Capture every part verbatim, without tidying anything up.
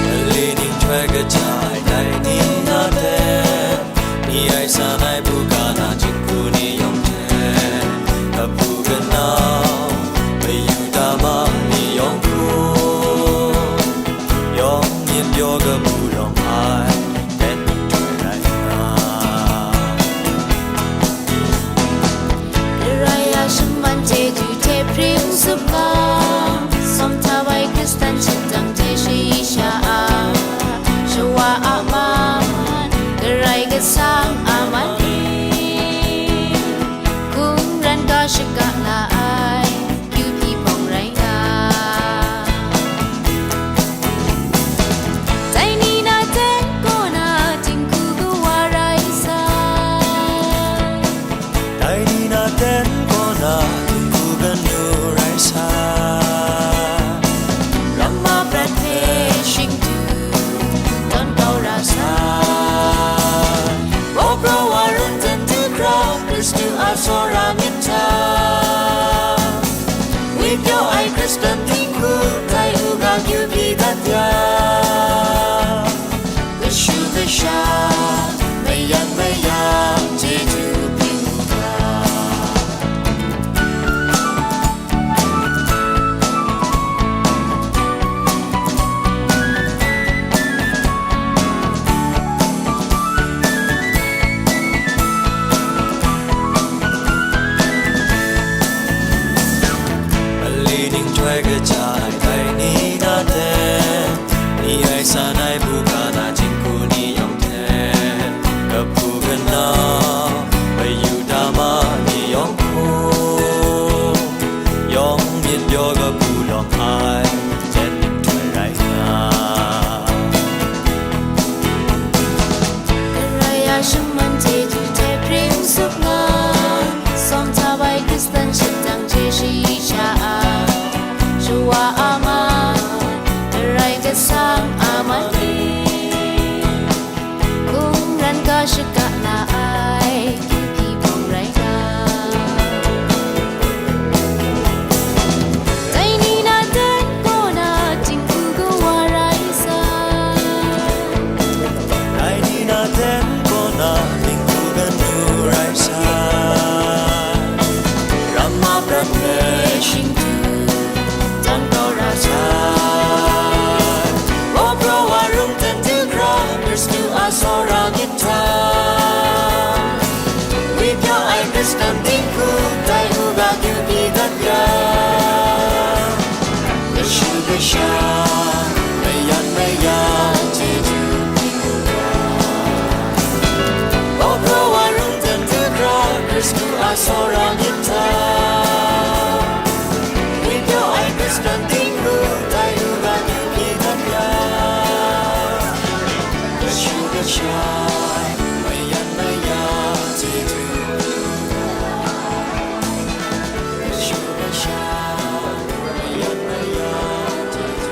Mali ning htoi kaja ai dai ni na hte, ni ai san ai buga na jinghku ni yawng hte, kabu kanau, Mayuda ma ni yawng hku, yawng myit pyaw kabu lawng ai, dan ni htoi rai nga. Karai a shaman chyeju hte hpring zup nga, sawm htau ai Hkristan shadang hte shayi sha a, shawa a man, Karai Kasang a man e, hkungran ga shaga la ai, kyu hpyi hpawng rai nga. Dai ni na ten kaw na dinghku kawa rai sai. Dai ni na ten kaw na dinghku kanu rai sai. Ramma prat hpe shingtu tawn kau ra sai. Baw praw wa run ten du hkra Hkristu a tsawra myit hta, ngwi pyaw ai Hkristan dinghku dai u ga kyu hpyi dat ya, kashu kasha, mayan maya, chyeju pru u ga. Mali ning htoi kaja ai dai ni na hte, ni ai san ai buga na jinghku ni yawng hte, kabu kanau, Mayuda ma ni yawng hku, yawng myit pyaw kabu lawng ai, jen ning htoi rai nga. Karai a shaman chyeju hte hpring zup nga, sawm htau ai Hkristan shadang hte shayi sha a, shawa a man, Karai Kasang a man e, hkungran ga shaga la ai, kyu hpyi hpawng rai nga. Dai ni na ten kaw na dinghku kawa rai sai. Dai ni na ten kaw na dinghku kanu rai sai. Ramma prat hpe shingtu tawn kau ra sai. Baw praw wa run ten du hkra Hkristu a tsawra myit hta, ngwi pyaw ai Hkristan dinghku dai u ga kyu hpyi dat ya, kashu kasha, mayan maya, chyeju pru u ga. Baw praw wa run ten du hkra Hkristu a tsawra myit hta, ngwi pyaw ai Hkristan dinghku dai u ga kyu hpyi dat ya, kashu kasha, mayan maya, chyeju pru u ga. Kashu kasha, mayan maya, chyeju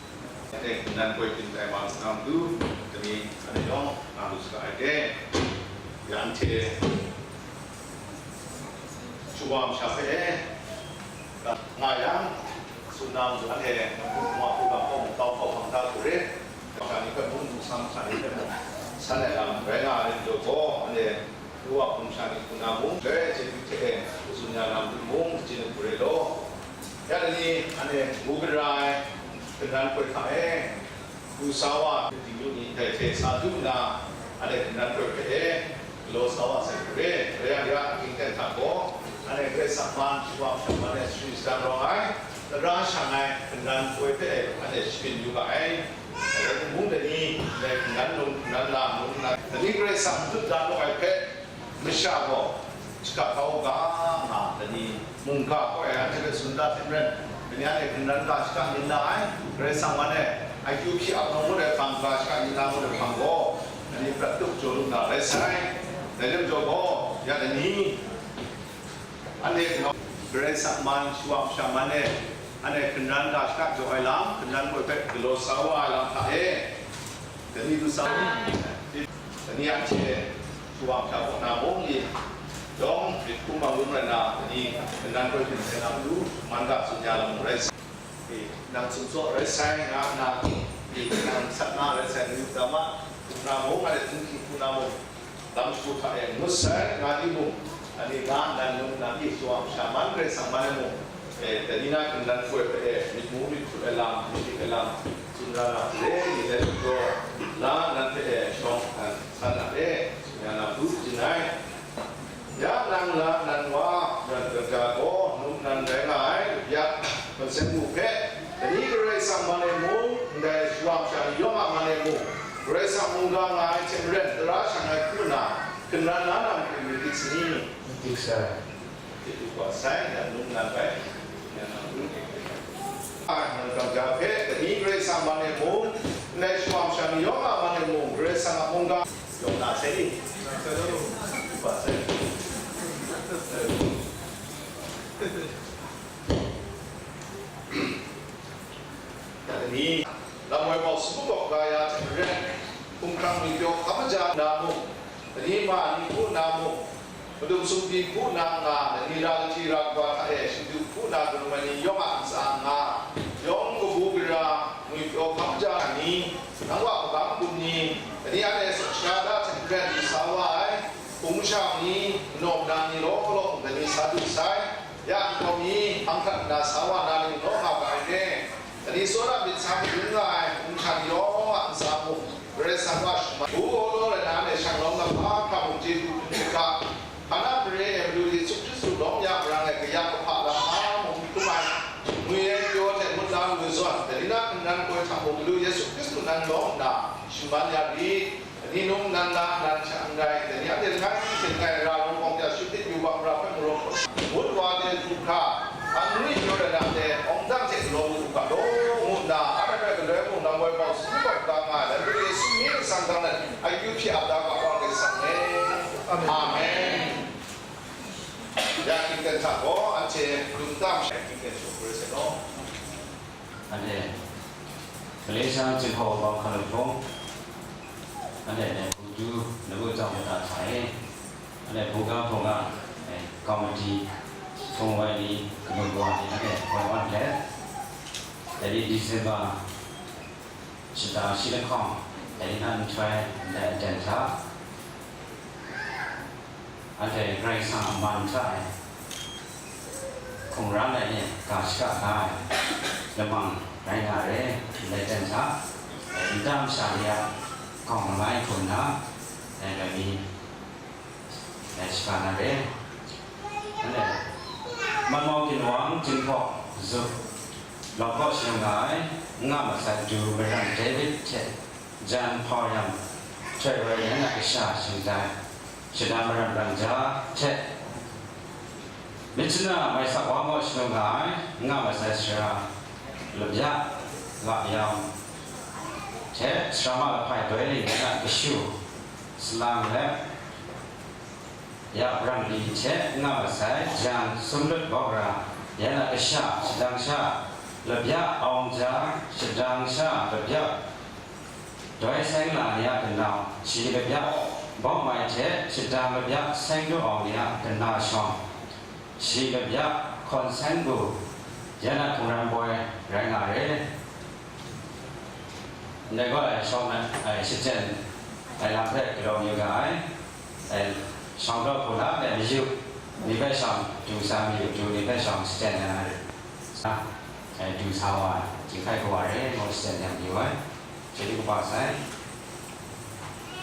Ade, nan koi tin tai ma na matu, kani ane yawng na lu saga ai de. Ya anhte shuwa masha hpe e, nga yang, tsun na matu anhte, ma hku ga hpawng tau hpawng hpang da hku re, masha ni hpe mung, mung sam masha ni hpe mung, san ai lam rai nga ai majaw gaw, anhte, Kawa hpung sha ni hku na mung, dai chyeju hte e, tsun ya na matu mung, shachyen hku re law. Ya dai ni, anhte ngu gara ai, hkungran koi hta e, du sa wa, ting yu ni, dai hte sa du nna, anhte hkungran koi hpe e, galaw sa wa sai hku re. Rai yang, ya, ahkying ten hta gaw, anhte Karai Kasang man, shawa masha man e sari sadan rawng ai, tara shang ai, hkungran koi hpe e, anhte shabyin yu ga ai. Dai mung dai ni, dai hkungran lung, hkungran lam lung nna, dai ni Karai Kasang matut dan lu ai hpe, masha gaw shaka kau ga nga, dai ni mungga gaw e, anhte hpe tsun da hte maren, dai ni anhte hkungran ga shaka yin la ai, Karai Kasang man e, akyu hpyi ap ngu ai hpang ga shaka yin la ngu ai hpang gaw, dai ni prat tup jaw lu na rai sai. Dai lam jaw gaw, ya dai ni, anhte Karai Kasang man, shawa masha man e, anhte hkungran ga shaka jaw ai lam, hkungran koi hpe galaw sa wa ai lam hta e, dai ni du sa, dai ni anhte shawa masha kaw na mung ni yawng myit hkum bang lung rai nna, dai ni hkungran koi hpyen sai na matu, man ga tsun ya lam mung rai sai. E, nang tsun tsaw rai sai, nga nna, e, nang sat na rai sai, ngu da ma, hku na mung, anhte htunghking hku na mung, lam shagu hta e ngut sai, nga timung, ani nga nnan num nang i shawa masha man Karai Kasang man ai mung, e, dai ni na hkungran koi hpe e, myit mu myit hkut ai lam, myit dik ai lam, tsun ra na hte, ni dai majaw, la nnan hpe e, shawng hkan san na e, tsun ya na matu, yin ai. Ya nang la nan wa, nan kaja gaw, num nan rai nga ai, ya, hpang seng mu hpe, dai ni Karai Kasang man e mung, ndai shawa masha ni yawng a man e mung, Karai Kasang mungga nga ai hte maren, tara shang ai hku nna, hkungran la na matu myit dik sai ni? Myit dik sai. Myit dik wa sai, ya num nan bai, ya nang num ai. Ai, nan kaja hpe, dai ni Karai Kasang man e mung, ndai shawa masha ni yawng a man e mung, Karai Kasang a mungga, yawng na sai ni? Wa sai. Dai ni, lam woi mau sagu gawk ga ya hte maren, hkumhkrang ngwipyaw hkam maja na mung, dai ni ma ni hku na mung, madum sumhpyi hku na nga, dai ni ra kahti ra kaba hta e shingdu hku na karum ai ni yawng a ntsa nga, yawng kabu gara ngwipyaw hkam maja na ni, nang wa magam bum ni, dai ni anhte sawt sha da hte maren du sa wa ai, hpung masha ni, manaw mada ni law law mung dai ni sa du sai, ya nhtawm ni, hpang hkrat nna sa wa na ni law nga ga ai ne? Ni tsawra myit sa madun nga ai hpung hkran yawng a ntsa mung, Karai Kasang wa shaman u, gawlaw rai na, anhte shanglawm lahpa hkra mung chyeju hpung hkra, hpa na mare e Madu Yesu Hkristu lawm ya marang e kaya kahpa lam a mung hkrum ai, ngwi ai pyaw hte ngut la lu zawn, dai ni na hkungran koi hta mung Madu Yesu Hkristu nan lawm nna shaman ya rit. Ni num nan la nan hta n rai, dai ni anhte langai hte langai ra lawm awng hta shut tit yu wa, mara hpe maraw hkawt, ngut wa de du hkra, an ngwi yu ai lam de, awng dang hte galaw lu u ga law, ngu nna, anhte hpe galoi mung lam woi bau sumru bau da nga ai, dai hpe Yesu mying nsang dang let, akyu hpyi ap da ga wa Karai Kasang e. Amen. Amen. Ya hkying ten hta gaw, anhte dum tam shai hkying ten shawng hkru sai law. Anhte Malaysia Jinghpaw Bawng Hkalup Hpung, anhte ne Bungdu lamu tsawm mada hta e, anhte hpungga hpungga, eh, komiti hpung wai ni, kanu kawa ni, anhte wai wan let, dai ni December shata shi lahkawng, dai ni na nhtoi ndai aten hta, anhte Karai Kasang a man hta e hkungran ai ni ga shaka ga ai lamang rai nga re, ndai ten hta, nta masha ni a hkawng langai hku nna, dai ni, dai shaka na re. Anhte Manmau Ginwang Jinghpaw Zup, Lawng kaw shangun nga ai, n nga masai du Maran David hte, jan hpau yang, htoi woi yan a kasha shingdai, shadang maram rang ja hte, Myitkyina Maisak Wa Maw shangun nga ai, n nga masai sara, labya, la yam, hte sara ma lahpai doi ling yan a kashu, salang let, ya brang li hte n nga masai, jan sumlut bawk ra, yan a kasha, shadang sha, labya awng ja, shadang sha, labya, doi seng la ni a kanau, shi labya, bawng mai hte shadang labya seng du awng ni a kana shawng, shi labya hkawn seng bu, yan a hkungran boi rai nga re. Ndai gaw, ai shawng na, ai shachyen ai lam hpe galaw yu ga ai. Ai, shawng daw hku na, ai, mayu ni hpe shawng du sa, mayu du ni hpe shawng shachyen ai, ai, du sa wa, Jinghkai Kawa re, ngu shachyen yang mayu ai. Chyeju kaba sai.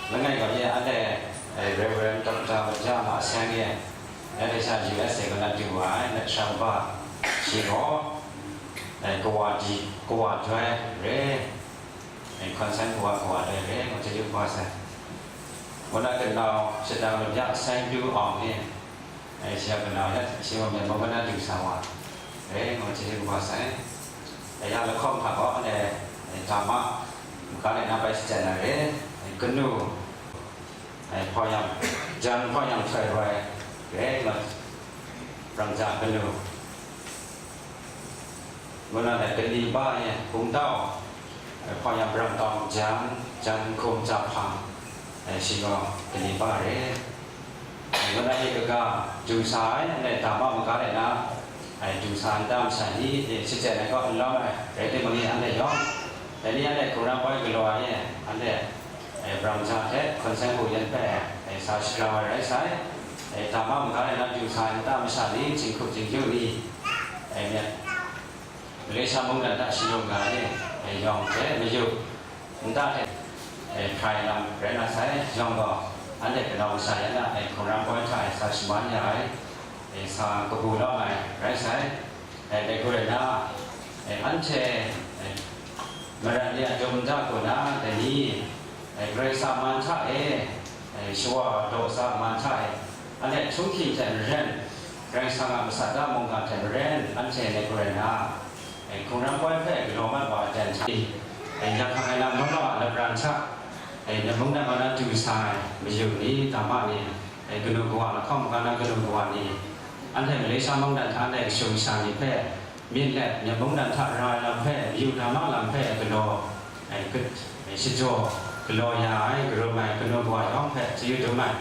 Langai kaw ye, anhte, ai, Reverend Doctor Maja Ma Seng ye, anhte sha U S A kaw na du wa ai, na sha kaba, shi gaw, ai, kawa di, kawa doi re, ai, hkawn seng kawa, kawa doi re, ngu chyeju kaba sai. Ngu na kanau shadang labya seng du awng ni, ai, shi a kanau ya, shi wa myit mung kaw na du sa wa, e, ngu chyeju kaba sai. Ai, ya lahkawng hta gaw, anhte, ai, dama, maga let na bai shachyen na re, ai, kanu, ai, hpawng yang, jan hpawng yang htoi woi, re, ngu, brang ja kanu. Ngu na dai kali ba e, hpung tau, e, hpawng yang brang tawng jan, jan hkum ja hpang, e, shi gaw kali ba re. Ngu na e kaga, du sa ai, anhte dama maga let na, e, du sa nta masha ni, e, shachyen ai kaw n lawm ai, rai timung ni anhte yawng, dai ni anhte hkungran boi galaw ai e, anhte, e, brang ja hte hkawn seng bu yan hpe, e, sa shagrau ai rai sai, e, dama maga let na du sa ai nta masha ni, jinghku jingyu ni, e, myit, Malaysia mungdan hta shalung ga ai ni, e, yawng hte mayu, nta hte, e, hprai lam rai na sai, yawng gaw, anhte kanau masha yan a, e, hkungran boi hta e sa shaman ya ai, e, sa kabu lawm ai rai sai, e, dai hku rai na, e, anhte, e, maran ni a dum nta hku na, dai ni, e, Karai Kasang man hta e, e, shawa daw sa man hta e, anhte htunghking hte maren, Karai Kasang a masat da mungga hte maren, anhte dai hku rai na, e, hkungran boi hpe galaw mat wa ai jan hta, e, ya hkang ai lam law law a lapran hta, e, myit mungdan kaw na du sa ai mayu ni, dama ni, e, kanu kawa, lahkawng maga na kanu kawa ni, anhte Malaysia mungdan hta ndai kashung kasha ni hpe myit let, myit mungdan hta ra ai lam hpe mayu dama lam hpe galaw, e, ka-, e, shajaw, galaw ya ai, karum ai kanu kawa yawng hpe chyeju dum ai.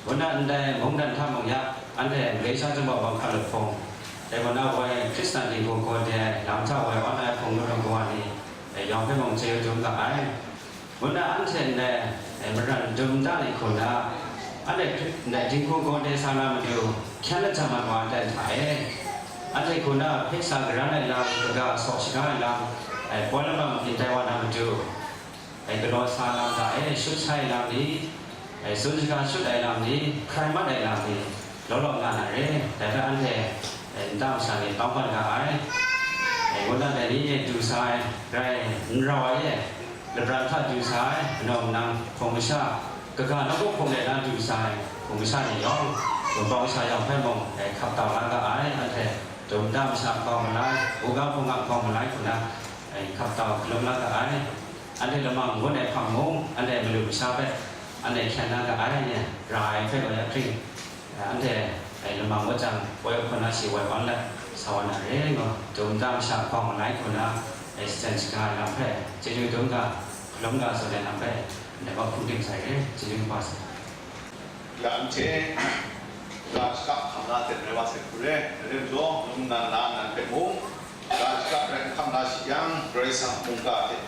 Ngu na ndai mungdan hta mung ya, anhte Malaysia Jinghpaw Bawng Hkalup Hpung, dai gaw na woi Hkristan dinghku gaw de ai lam hta woi awn ai hpung law kawa ni, e, yawng hpe mung chyeju dum ga ai. Ngu na anhte ndai, e, maran dum nta ni hku na, anhte Hkri-, ndai dinghku gaw de sa na matu hkyan lajang mat wa ai hta e, Anhte hku na hpe sa garan ai lam, kaga saw shaga ai lam, ai, poi lama mabyin tai wa na matu, ai, galaw sa lam hta e shut sai lam ni, ai, tsun shaga shut ai lam ni, hkrai mat ai lam ni, law law nga na re. Dai hpe anhte, ai, nta masha ni tawng ban ga ai. Ai, ngu na dai ni e du sa ai, rai n rau ai e, labran hta du sa ai, manaw manang hpung masha, kaga nawku hpung de na du sa ai hpung masha ni yawng, wunpawng sha yawng hpe mung, ai, hkap tau la ga ai. Anhte dum nta masha hkawng malai, hkungga hpung a hkawng malai hku na, ai, hkap tau hkalum la ga ai. Anhte lamang ngun ai hpang mung, anhte malu masha hpe, anhte hkyen na ga ai, ra ai hpe gaw ya hpring. Anhte, ai, lamang wa jang, woi hku na shi woi wan let sa wa na re, ngu, dum nta masha hkawng malai hku na, ai, satan shaga ai lam hpe, chyeju dum ga, hkalum ga tsun ai lam hpe, anhte wa hpung ting sai re, chyeju kaba sai. Ya anhte, ga shaka hkam la ten rai wa sai hku re, dai rai majaw, num nan la nan hpe mung, ga shaka rai n hkam la shi yang, Karai Kasang mungga hte,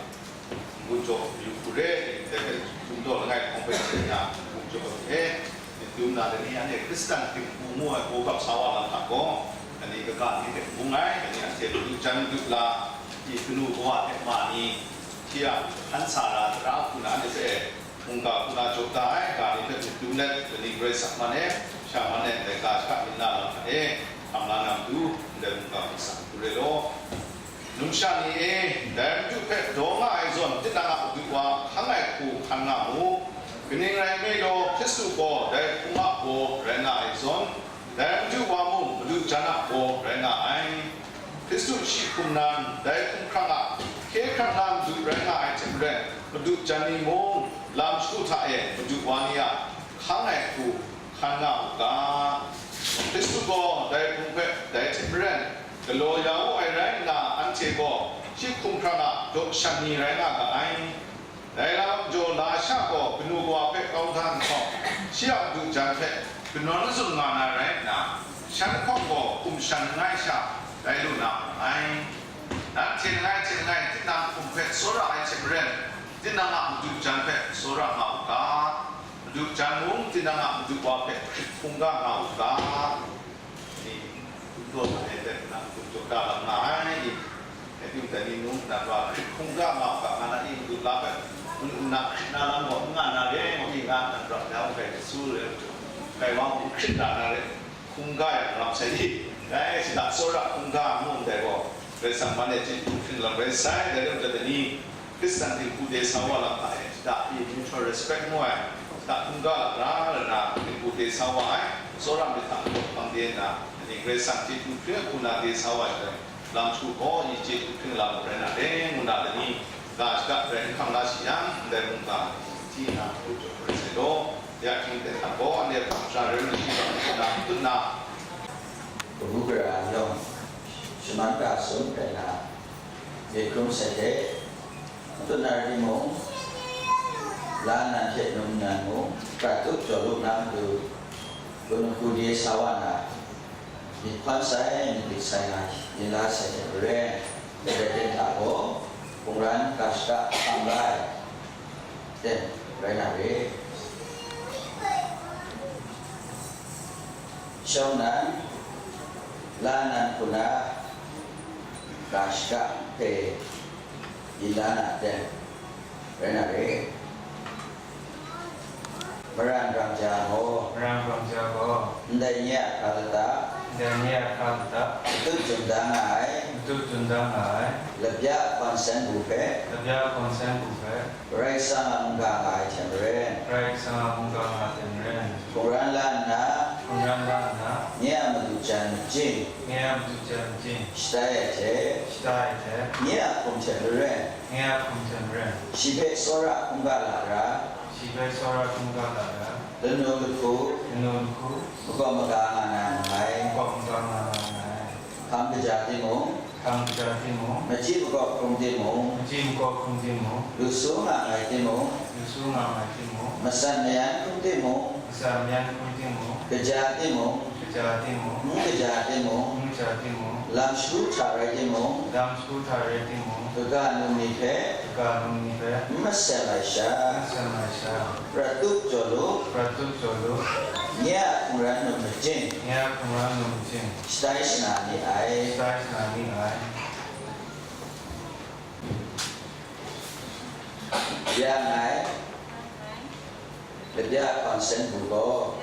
n-gun jaw yu hku re, dai hpe gumdaw langai hkawng hpe hte na n-gun jaw ai hte, myit dum na dai ni, anhte Hkristan hpring hku ngu ai, gawgap sa wa lam hta gaw, dai ni kaga ni hte n bung ai, dai ni anhte madu jan madu la, i kanu kawa hte ma ni, hti a hkan sa na, tara hku na anhte hpe mungga hku na jaw da ai, ga ni hpe myit dum let, dai ni Karai Kasang man e, sha man e, dai ga shaka myit na lam hta e, hkam la na matu, ndai mungga hpung sa hku re law. Numsha ni e, dai Madu hpe daw nga ai zawn, tinang a madu wa hkang ai hku hkan nga mu. Kaning rai nme law, Hkristu gaw dai hpung a baw rai nga ai zawn, dai Madu wa mung madu jan a baw rai nga ai. Hkristu shi hkum nan, dai hkumhkrang a hkye hkrang na madu rai nga ai hte maren, madu jan ni mung, lam shagu hta e madu wa ni a hkang ai hku hkan nga u ga. Hkristu gaw dai hpung hpe dai hte maren, galaw ya wu ai rai nna, anhte gaw shi hkumhkrang a daw shan ni rai nga ga ai. Dai lam jaw la sha gaw kanu kawa hpe kau hta nhtawm, shi a madu jan hpe kanawn tsun nga na rai nna, shan hkawng gaw hkum shan langai sha rai lu na mu ai. Nanhte langai hte langai tinang hkum hpe tsawra ai hte maren, tinang a madu jan hpe tsawra nga u ga. Madu jan mung tinang a madu wa hpe hkrit hkungga nga u ga. Ni, n taw na e, dai hpe na n-gun jaw da lam nga ai, i, dai ting dai ni num nna wa hkrit hkungga nga u ga, nga na i, madu la hpe, n-, n na hkrit na lam gaw n nga na re, ngu i, nga nna ra ya u, dai hpe su re, dai wa mung hkrit na na re, hkungga yang ram sai i, dai shada tsawra hkungga ngu ndai gaw, Karai Kasang man e chyeju hpring lam rai sai, dai rai majaw dai ni, Hkristan dinghku de sa wa lam hta e, shada pyi mutual respect ngu ai, shada hkungga lam ra ai na dinghku de sa wa ai, tsawra myit hta hpang de nna, kaning Karai Kasang chyeju hpring hku na de sa wa ai, lam shagu gaw, i chyeju hpring lam rai na re, ngu na dai ni, ga shada rai n hkam la shi yang, ndai mungga ni hti nna hkru jaw rai sai law, ya hkying ten hta gaw, anhte hpang sha rai lu shi ga, ngu na, n tut na. Kabu gara yawng, shaman ga sum rai na, myit hkrum sai hte, Madu na rai timung, la nan hte num nan mung, prat up jaw lu na matu, gun hku de sa wa na, myit hkawn sai, myit dik sai nga, yin la sai hte maren, ndai ten hta gaw, hpung ran ga shada hkam la ai, ten rai na re. Shawng nan, la nan hku na, ga shada hpe yin la na ten rai na re. Maran ram ja gaw, maran ram ja gaw, ndai nye a hkra lata, ndai nye a hkra lata, matut tsun da nga ai, matut tsun da nga ai, labya hkawn san bu hpe, labya hkawn san bu hpe, Karai Kasang a mungga nga ai hte maren, Karai Kasang a mungga nga ai hte maren, hpung ran la nna, hpung ran la nna, nye a madu jan majing, nye a madu jan majing, shatai ai hte, shatai ai hte, nye a hkum hte maren, nye a hkum hte maren, shi hpe tsawra hkungga la ra, shi hpe tsawra hkungga la ra, lanu lahku, lanu lahku, makawp maga nga na nngai, makawp maga nga na nngai. Hkam kaja timung, hkam kaja timung, machyi makawp hkrum timung, machyi makawp hkrum timung, lu su nga nngai timung, lu su nga nngai timung, matsan mayan hkrum timung, matsan mayan hkrum timung, kaja timung, kaja timung, n kaja timung, n kaja timung, Lam shagu hta rai timung, lam shagu hta rai timung, kaga num ni hpe, kaga num ni hpe, n masem ai sha, n masem ai sha, prat tup jaw lu, prat tup jaw lu, nye a hkungran num majing, nye a hkungran num majing, shatai shana ni ai. Shatai shana ni ai. Ya ngai, labya hpang seng du gaw,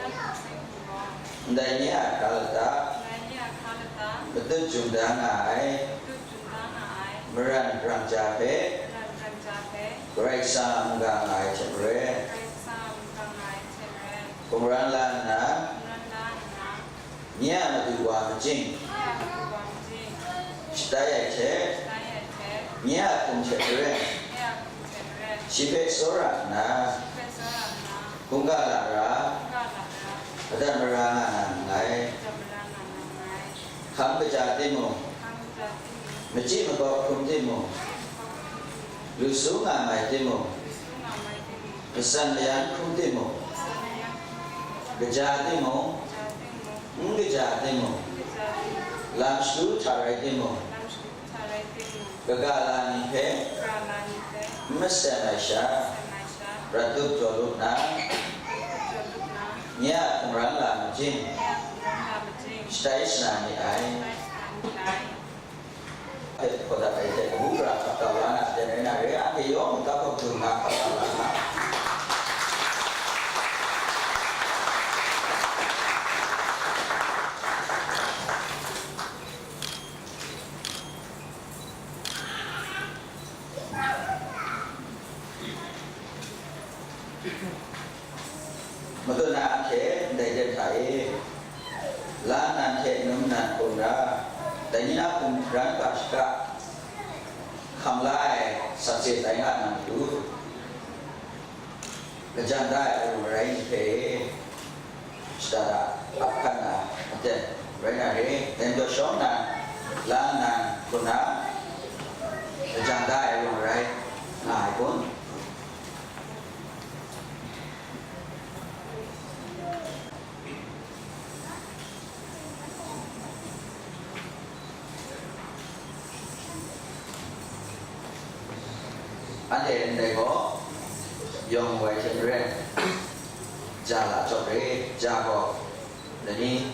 ndai nye a hkra lata, matut jum da nga ai, maran brang ja hpe, Karai Kasang a mungga nga ai hte maren, hkungran la nna, nye a madu wa majing, shatai ai hte, nye a hkum hte maren, shi hpe tsawra nna, hkungga lara, adat mara nga na nngai. Hkam kaja timung, machyi makawp hkrum timung, lu su nga mai timung, matsan mayan hkrum timung, kaja timung, n kaja timung, lam shagu hta rai timung, kaga la ni hpe n masem ai sha, prat tup jaw lu nna, nye a hkungran la majing, shatai shana ni ai. Hpe hkaw dat ai hte, kabu gara hkap kau la na, rai na re, anhte yawng mung kap hkawk dum na hkap kau la na. Matut na ahkye ndai ten hta e, la nnan hte num nnan hkrum ra, dai ni na hkungran ga shaka hkam la ai sakse tai nga na matu, kajan da ai aru marai ni hpe shada da ap hkan na aten rai na re. Dai majaw shawng na la nnan hkrum na, kajan da ai aru marai nga ai kun? Anhte ndai gaw yawng woi hte maren ja la jawk re, ja gaw lani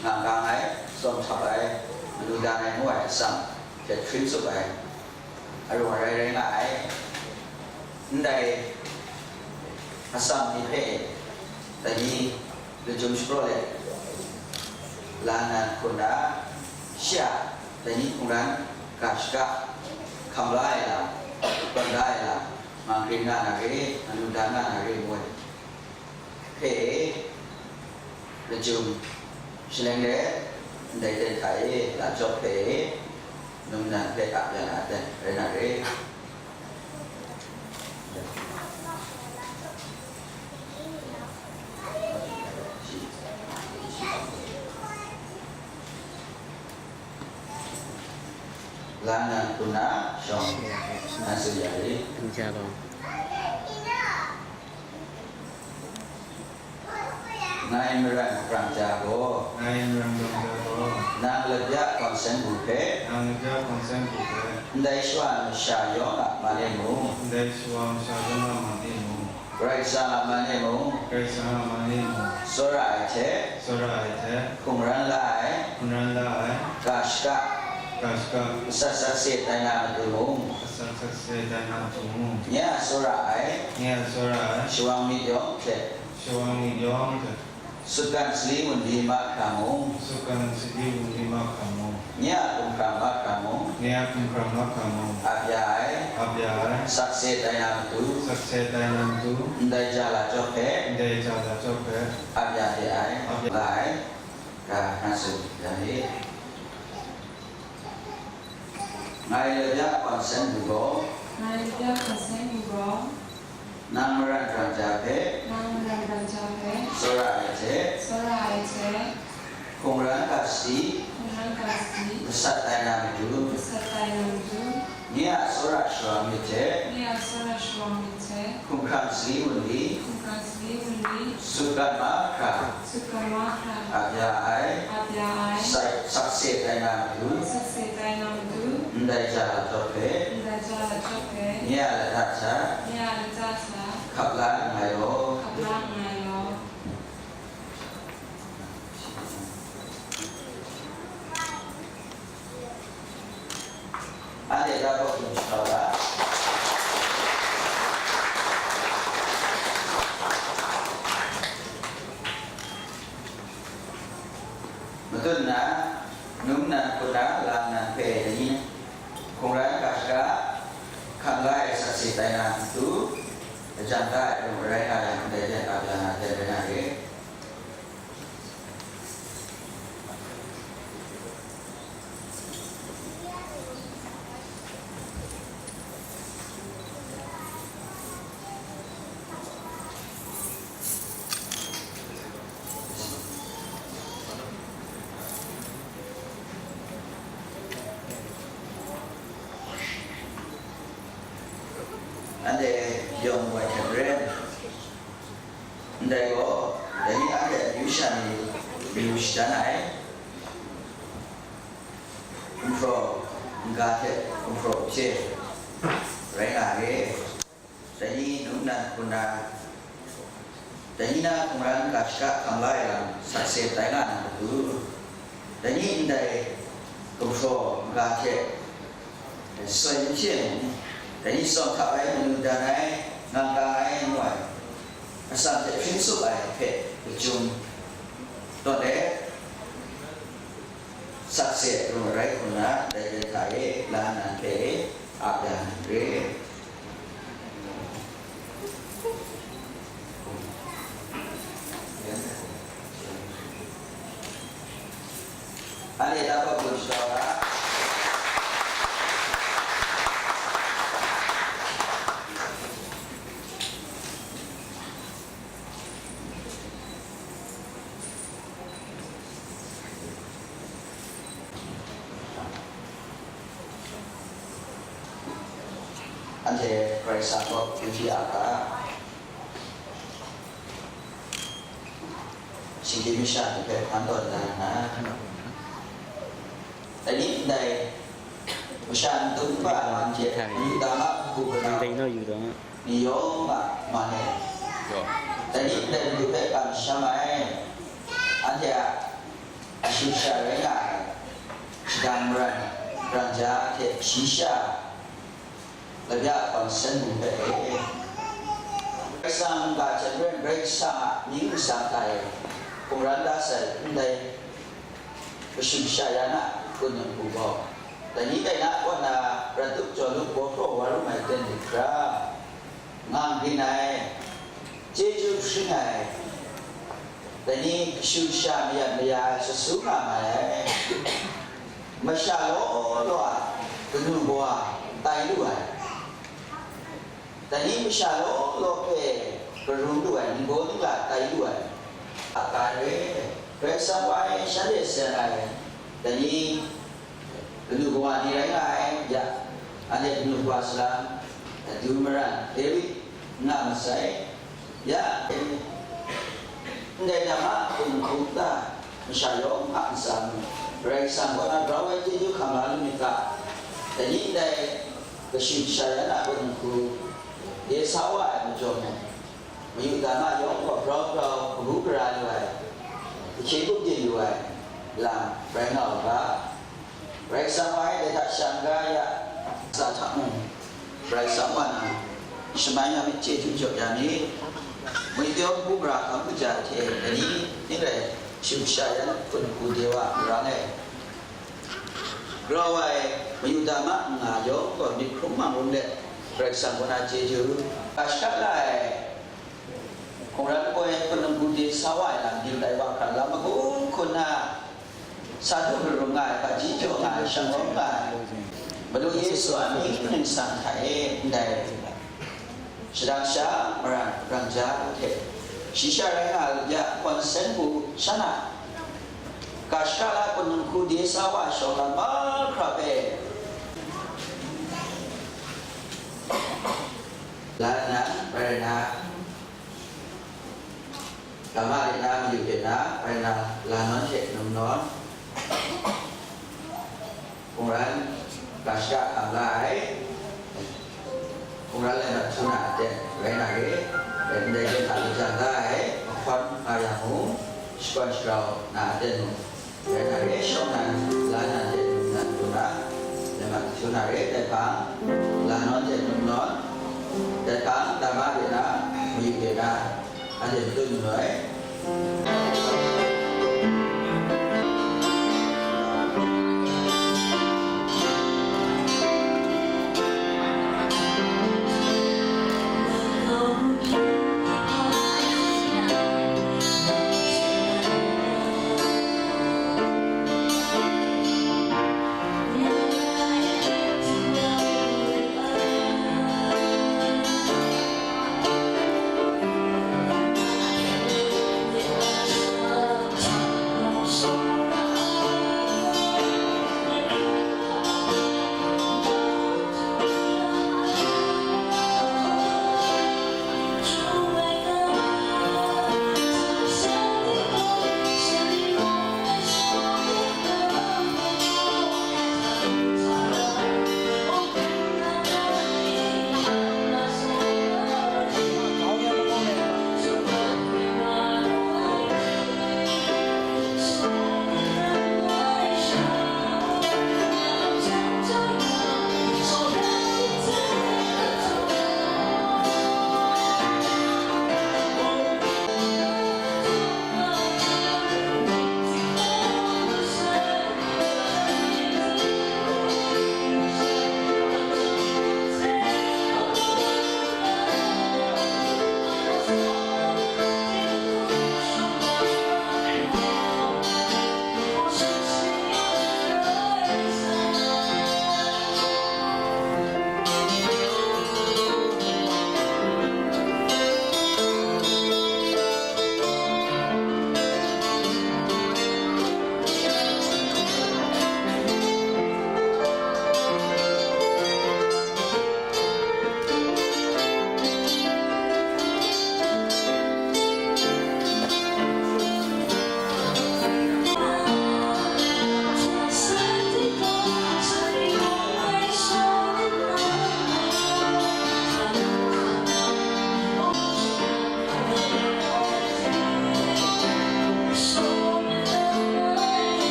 nga gang ai, tsawm htap ai, manu dan ai ngu ai atsam hte hkrin tsup ai, aru arai rai nga ai. Ndai atsam ni hpe dai ni lachyum shapraw let la nnan hkrum na, shi a dai ni hkungran ga shaka hkam la ai lam, tawn da ai lam, mang grin nga na re, manu dan nga na re ngu ai hpe lachyum shaleng let, ndai ten hta e la jawk hpe num nnan hpe ap ya na ten rai na re. La nnan hkrum na shawng, nan tsun ya re. Ngai maran brang ja gaw, ngai maran brang ja gaw, nang labya hpang seng du hpe, nang labya hpang seng du hpe, ndai shawa masha yawng a man e mung, ndai shawa masha yawng a man e mung, Karai Kasang a man e mung, Karai Kasang a man e mung, tsawra ai hte, tsawra ai hte, hkungran la ai, hkungran la ai, ga shaka, ga shaka, masat sakse tai na matu mung, masat sakse tai na matu mung, nye a tsawra ai, nye a tsawra ai, shawang myit yawng hte, shawang myit yawng hte, sutgan sali wunli mahkra mung, sutgan sali wunli mahkra mung, nye a hkumhkrang mahkra mung, nye a hkumhkrang mahkra mung, ap ya ai, ap ya ai, sakse tai na matu, sakse tai na matu, ndai ja la jawk hpe, ndai ja la jawk hpe, ap ya de ai, ap ya la ai, ga hkan tsun ya mi. Ngai labya hpang seng du gaw, ngai labya hpang seng du gaw, nang maran brang ja hpe, nang maran brang ja hpe, tsawra ai hte, tsawra ai hte, hkungran ga sadi, hkungran ga sadi, masat tai na matu, masat tai na matu, nye a tsawra shawang myit hte, nye a tsawra shawang myit hte, Hkumhkrang sali wunli, Hkumhkrang sali wunli, sutgan mahkra, sutgan mahkra, ap ya ai, ap ya ai, sak-, sakse tai na matu, sakse tai na matu, ndai ja lachyawk hpe, ndai ja lachyawk hpe, nye a lata hta, nye a lata hta, hkap la nngai law, hkap la nngai law. Anhte tabawk dum shaga. Matut na, num nan hkun na, lang nan hpe dai ni, hkungran ga shaga, hkam la ai sakse tai na matu, lajang da ai arum rai nga yang, ndai jan ap ya na, dai rai nga re. Anhte yawng wai hte maren, ndai gaw, dai ni anhte amyu sha ni myu shadan ai, gumhpraw n-ga hte gumhpraw n-hpye rai nga re. Dai ni num nan hkun na, dai ni na hkungran ga shaka hkam la ai lam sakse tai nga na matu, dai ni ndai gumhpraw n-ga hte soi n hpye ai, dai ni tsawm hkap ai, manu dan ai, ngang kang ai, ngu ai, atsam hte hpring tsup ai hpe lachyum tawn let, sakse rung arai hkrum na, dai rai hta e, la nan hpe ap ya nan re. Anhte tabawk dum shaga. Anhte Karai Kasang kaw yu di a ga, shinggyim masha ni hpe hpan tawn da na, dai ni ndai masha n dum ba ai man hte, yu da ma hku hku na, ni yawng a man e. Dai ni ndai matu hpe kamsham ai, anhte a kashu kasha rai nga ai, shadang maran, rang ja hte shayi sha, labya a kawm san bu hpe e. Karai Kasang ga hte maren Karai Kasang a mying nsang hta e hkungran da sai ndai kashu kasha yan a kunung hku gaw, dai ni dai na kaw na prat up jaw lup, baw hpraw wa rum ai ten lit hkra, ngang rin ai, chyeju hpring ai, dai ni kashu kasha mayat maya ai, shasu nga mai ai, masha law law a kanu kawa tai lu ai, dai ni masha law law hpe karun lu ai, ningbaw ningla tai lu ai, a ga re, Karai Kasang wa e shanhte seng ai, dai ni kanu kawa ni rai nga ai, ya, anhte kanu kawa salang, adu maran, David, nga masai, ya, ndai lam a hkum hkum ta, masha yawng a ntsa mung, Karai Kasang kaw na grau ai chyeju hkam la lu myit ga, dai ni ndai kashu kasha yan a hkum hku de sa wa ai majaw mung, mayu dama yawng gaw grau grau, kabu gara lu ai, kahkye gup din lu ai lam rai nga u ga. Karai Kasang wa e dai hta sha n-ga ya, sa hta mung, Karai Kasang wa na shamai nga myit, chyeju jaw ya myit. Ngwi pyaw hku mara hkam kaja hte dai ni ning rai, kashu kasha yan hkun hku de wa marang e. Grau ai, mayu dama n nga yawng gaw myit hkrum mang rum let, Karai Kasang kaw na chyeju, ga shaka la ai, hkungran koi hpun nang hku de sa wa ai lam, yu tai wa hkra lam magun hkun na, sa du hkrum nga ai, hpaji jaw nga ai, shanglawm nga ai, Madu Yesu a mying ningsang hta e ndai shadang sha, maran rang ja hte, shayi sha rai nga ai, ya, kawm san hku shan a, ga shaka la hpun nang hku de sa wa ai shawng lam mahkra hpe, la nna, Rai nna, Dama de na, mayu de na, rai nna, la nawn hte num nawn, mungkan ga shada hkam la ai, mungkan lai mat htu na aten rai na re, ndai hte hta lajang la ai mahkawn nga yang mung, shakawn sharau na aten mung, rai na re, shawng nan, la nan hte num nan du na, lai mat htu na re, dai hpang, la nawn hte num nawn, dai hpang, dama de na, mayu de na, anhte matut lu ai.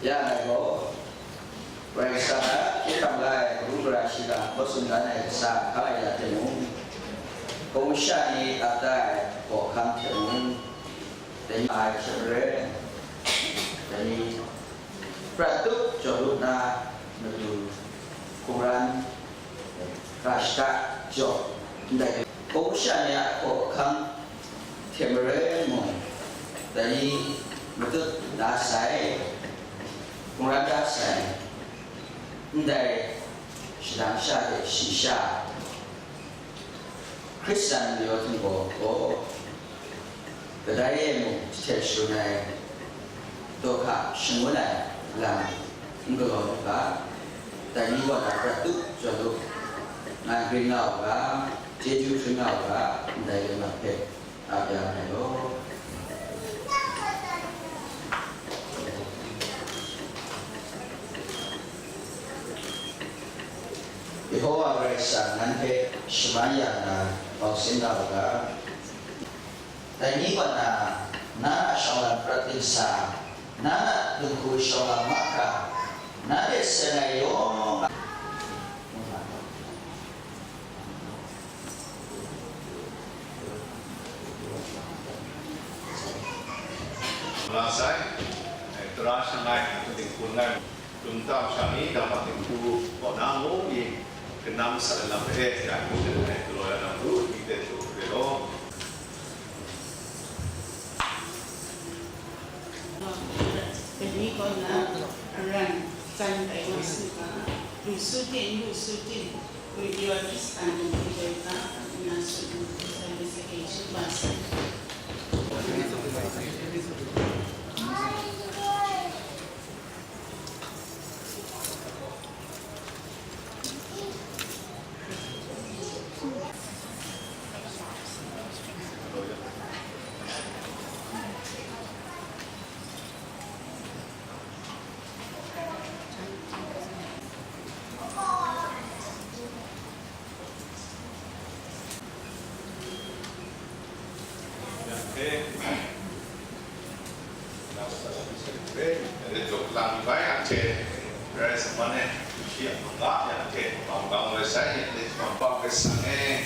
Ya ai gaw, Karai Kasang a hkye hkrang la ai kabu gara shiga maw tsun dan ai kasa hkang ai ya hte mung, hpung sha ni ap da ai hkawhkam hte mung, dai ni ai hte maren, dai ni prat tup jaw lu nna, matu hkungran, Ra shada jaw, ndai hpaw sha ni a hkaw ahkang hte maren mung, dai ni matut da sai, hkungran da sai, ndai shadang sha hte shayi sha, Hkristan majaw htinggaw gaw, kadai e mung jahten sharun ai, daw hka shangun ai lam n galaw lu ga, dai ni kaw na prat tup jaw lu, ngai ring nga u ga, chyeju hkring nga u ga, ndai lam hpe ap ya ai law. Yehowa Karai Kasang nanhte shaman ya na, bau sin da u ga. Dai ni kaw na, na a shawng lam prat dingsa, na a dinghku shawng lam mahkra, nanhte seng ai yawng a nga sai, tara shangai, dinghku ngai. Lungtang sha ni, Damak dinghku kaw na ngu mi, kanam sa lam e, ya ngu de ai, galaw ya na ru, ni de tu re lo. Dai ni kaw na aran tsan tai wa su ga, lu su ting, lu su ting, gwi pyaw ai hkristan dinghku dai ga, na su lu, sa lu sa e, chu ba sai. Yang hte, nang sa sa ni sa ni hpe, dai jawk lang bai anhte, Karai Kasang man e, shi a manga yang hte, bang bang rai sai, yang hte, bang bang rai sai,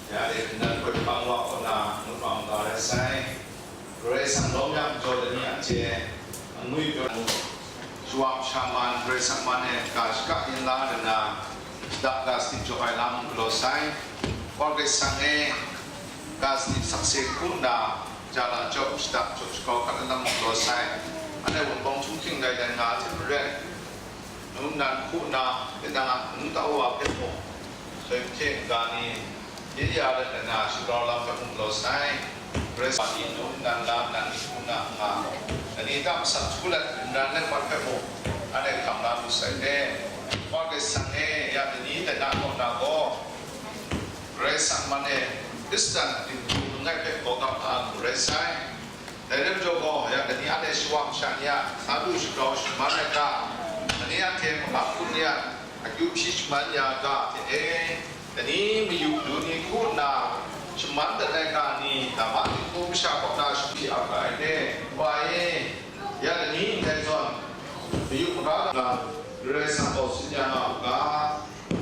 ya de, nan hpe bang wa kaw na, ngut bang bang rai sai. Karai Kasang lawm yang jaw ai ni anhte, angwi pyaw, shawang shaman, Karai Kasang man e ga shaka yin la nna, shada ga sanit jaw ai lam galaw sai. Karai Kasang e ga sanit sakse hku nna, ja la jaw, shada jaw shakau hkat ai lam galaw sai. Anhte wunpawng htunghking dai dan nga ai hte maren, nu nnan hku nna, tinang a hpung tau wa hpe mung, soi hte n-ga ni, ye ya let nna shagrau lam hpe mung galaw sai. Karai Kasang ni nu nnan la nnan ni hku nna n nga, dai ni hta masat htu let, n ran let mat hpe mung, anhte hkam la lu sai le. Wa Karai Kasang e, ya dai ni dai na kaw na gaw, Karai Kasang man e, Hkristan dinghku langai hpe gawgap na lu rai sai. Dai rai majaw gaw, ya dai ni anhte shawa masha ni a sa du shagrau shaman ai ga, dai ni anhte mahkra hpun ni a akyu hpyi shaman ya ga hte e, dai ni mayu lu ni hku nna shaman dat ai ga ni, Damak dinghku masha kaw na shahpyi ap ga ai le. Wa e, ya dai ni ndai zawn, mayu mara ga, Karai Kasang gaw tsun ya nga u ga,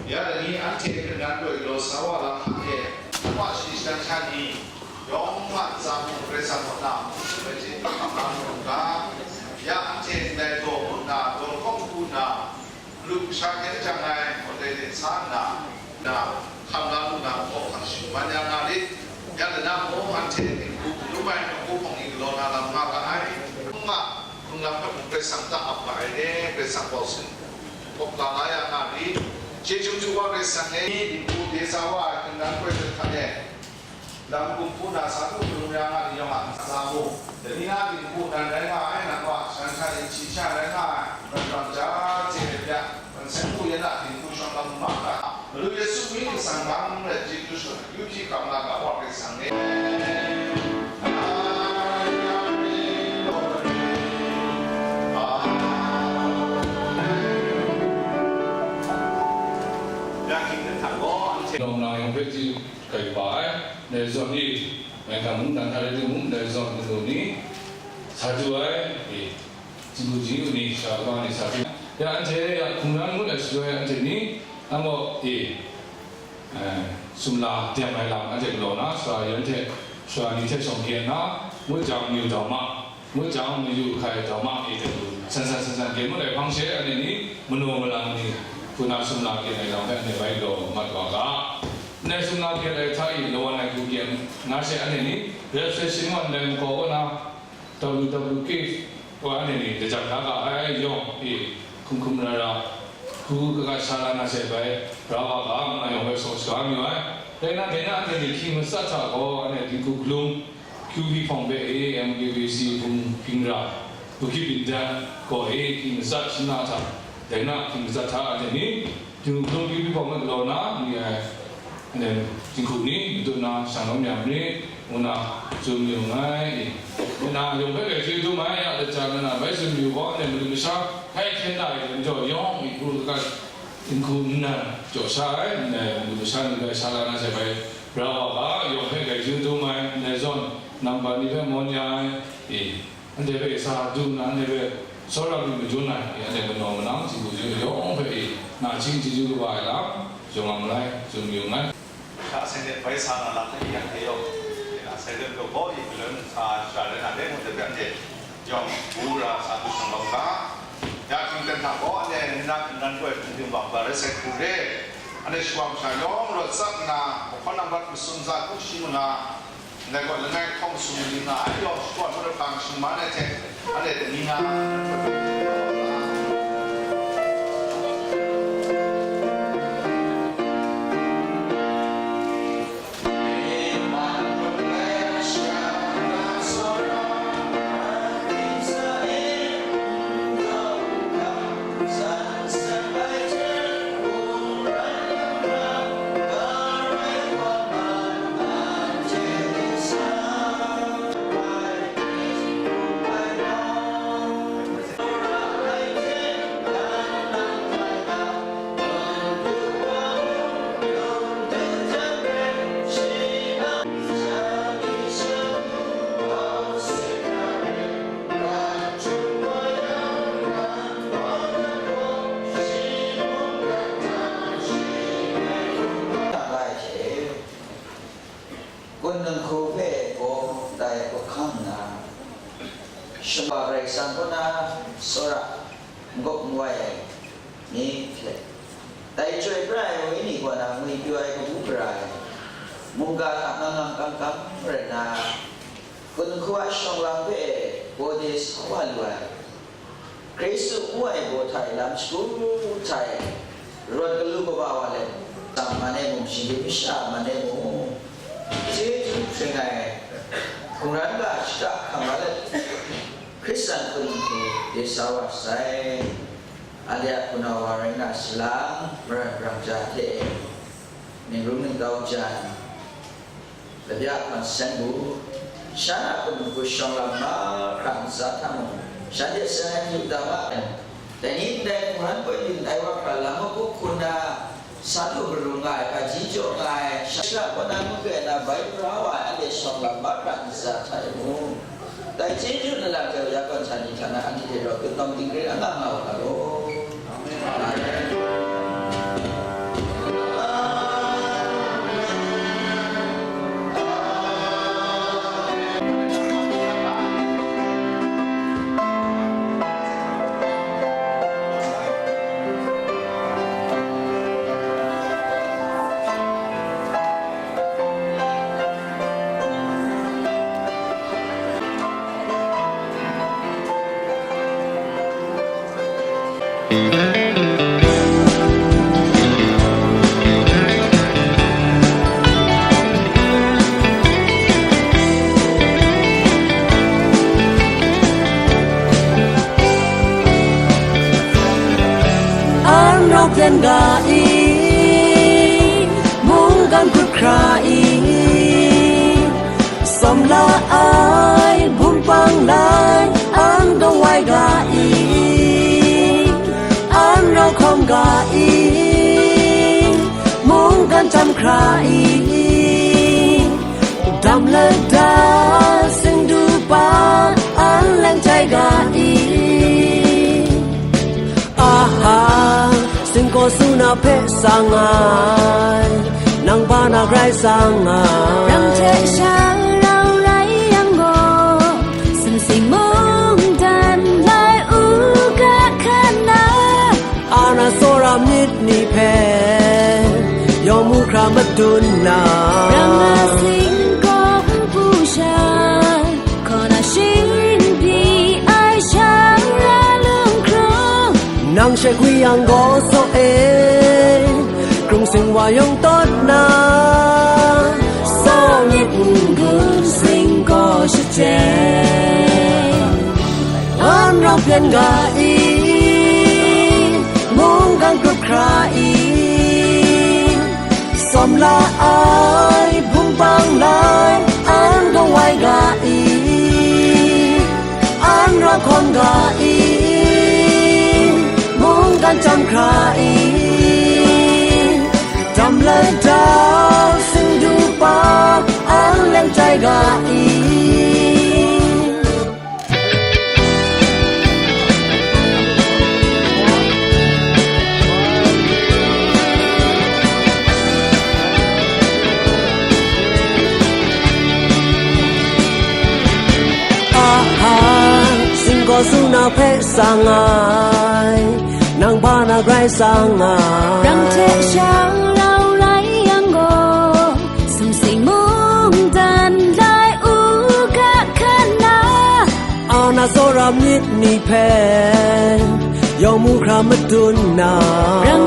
ya dai ni anhte hpe nan loi galaw sa wa lam hta e, wa shi shadan sha ni, yawng a ntsa mung Karai Kasang kaw na hpung htum ai hte hkam la mu u ga, ya anhte ndai daw mu nna, daw lahkawng hku nna, lu kasha hkyen jang ai, gaw lei lei sa nna, na, hkam la lu na, hkawhkam shaman ya nga rit. Ya lanang mung anhte dinghku hpung ai, dinghku hpawng ni galaw na lam nga ga ai. Hpung a, hpung lam hpe mung Karai Kasang ta ap ga ai e, Karai Kasang gaw sin, hkawk la la ya nga rit. Chyeju hte wa Karai Kasang e, dinghku de sa wa ai hkungran koi hte hkrat e, lam kumhpu na sa du hkrum ya nga ni yawng a ntsa mu, dai ni a dinghku nan rai nga ai, nang wa, shan hta e hpyi sha rai nga ai, ram ja chye ai bya, Ban seng hku yan a dinghku shawng lam mahkra, Madu Yesu myit nsang bang let chyeju shakawn akyu hpyi hkam na ga Wa Karai Kasang e. Amen. Amen. Amen. Ya hkying hte htan gaw, anhte nawng na yawng hpe chyu hkrai kaba ai, ndai zawn ni, maigan mungdan hta rai timung, ndai zawn lamu ni, sa du ai, e, Chyeju ni, sha kaba ni sa hte, ya anhte ya hkungran ngut ai shaloi anhte ni, nang gaw, e, eh, sumla dem ai lam anhte galaw na, sara yan hte, sara ni hte shawng kye nna, ngut jang mayu daw ma, ngut jang mayu hkai daw ma, e, hte lu, san san san san kye ngut ai hpang she, anhte ni, manu malang ni, hku na sumla kyen ai lam hpe anhte bai galaw ma. Wa ga, ndai sumla hpyen ai hta e lawan ai hku kyen nga she, anhte ni registration wan ndai makau kaw na, W W K wa anhte ni lajang da ga ai yawng e hkum hkum ra ra, hku kaga sha la na she bai, bra wa ga, nna yawng bai saw shaga mayu ai. Dai na, dai na anhte ni hkying matsat hta gaw, anhte dinghku galum, Q V hpawng hpe e M K B C hpung hping ra, Bukit Bintang gaw e hkying matsat shana hta, dai na hkying matsat hta anhte ni, Dinghku galum Q V hpawng hpe galaw na, ni ai, anhte dinghku ni matut na shang lawm ya marit, ngu na tsun mayu nngai. Nna yawng hpe grai chyeju dum ai, ya lata nna bai tsun mayu gaw, anhte madu masha hkai hkyen da ai lam jaw yawng e, hkru laga dinghku nnan jaw sha ai, nna madu masha ni bai sha la na she bai, bra wa ga, yawng hpe grai chyeju dum ai, ndai zawn, nang ba ni hpe mawn ya ai, e, anhte hpe sa du nna, anhte hpe tsawra lu majaw na, e, anhte manaw manang, dinghku dinghku yawng hpe, e, nachying chyeju kaba ai lam, yawng nga malai, tsun mayu nngai. Hta seng de bai sa na lam hte yang hte yawng, e, na sai de gaw, e, galun sa shara rai na de, ngu de, anhte yawng, wura sa du shang lawm ga, ya htingten hta gaw, anhte nna nnan gaw hpung hping bang ga rai sai hku re, anhte shawang sha yawng rawt tsap nna, mahkawn nang bat masum za hku shi manga, ndai gaw langai hkawng sumri nga ai yawng, shakawn hpang shingman ai hte, anhte ni nga, Kunung hku hpe gaw tai hkawhkam nna, Sumwa Karai Kasang kaw na tsawra n-gup n-wai ai ni hte, dai chyoi pra ai wenyi kaw na ngwipyaw ai kabu gara ai, mungga hta ngang ngang kang kang rai nna, kunung hku a shawng lam hpe gaw de sa wa lu ai. Hkristu ngu ai baw hta e lam shagu hta e rawt galu kaba wa let, tsam man e mung, shinggyim masha man e mung, chyeju hpring ai hkungran ga shada hkam la let, Hkristan hpung hku de sa wa sai. Anhte a hpunau wa rai nga salang, maran brang ja hte e, ningrung ningtau jan, Labya hkan seng bu, shan a hpung hku shawng lam mahkra ntsa hta mung, shanhte seng ai hte u da ma ai. Dai ni ndai hkungran poi byin ai wa hkra lam mahkuk hku nna, sa lu maru nga ai, hpaji jaw nga ai, sha kaw na mung kre na bai pra wa ai, anhte shawng lam mahkra ntsa hta e mung, dai chyeju lalang hte ya kawn hta ni hta na anhte hte rau tutnawng dingre anga nga u ga law. Amen. An rawk yen ga i, mungkan hkut hkra i, sawm la ai, bum pang lai, an kawai ga i, an rau hkawm ga i, mungkan htam hkra i, dam lada singdu pa an leng tai ga i. Aha, singkaw suna hpe sang ai, nang ba na grai sang ai. Rang hte sha rau rai yang gaw, sumsing mungdan lai u ga hkan na. Ana tsawra myit ni hpe, Yawng mu hkra madun na, Rang na singkaw hpu sha, kaw na shingpyi ai sha ra lung hkrung. Nang she gwi yang gaw saw e, krung sing wa yawng tawt na, saw myit n-gun singkaw shachyen. An rau byan ga i, mungkan grup hkra i, sawm la ai bungpang lai, an gaw wai ga i, an rau hkawn ga i, mungkan jam hkra i, jam lai jau singdu pa, an leng jai ga i. Aha, singkaw suna hpe sang ai, nang hpa na grai sang ai. Rang hte sha rau lai yang gaw, sumsing mungdan lai u ga hkan na. Au na tsawra myit ni hpe, yawng mu hkra madun na. Rang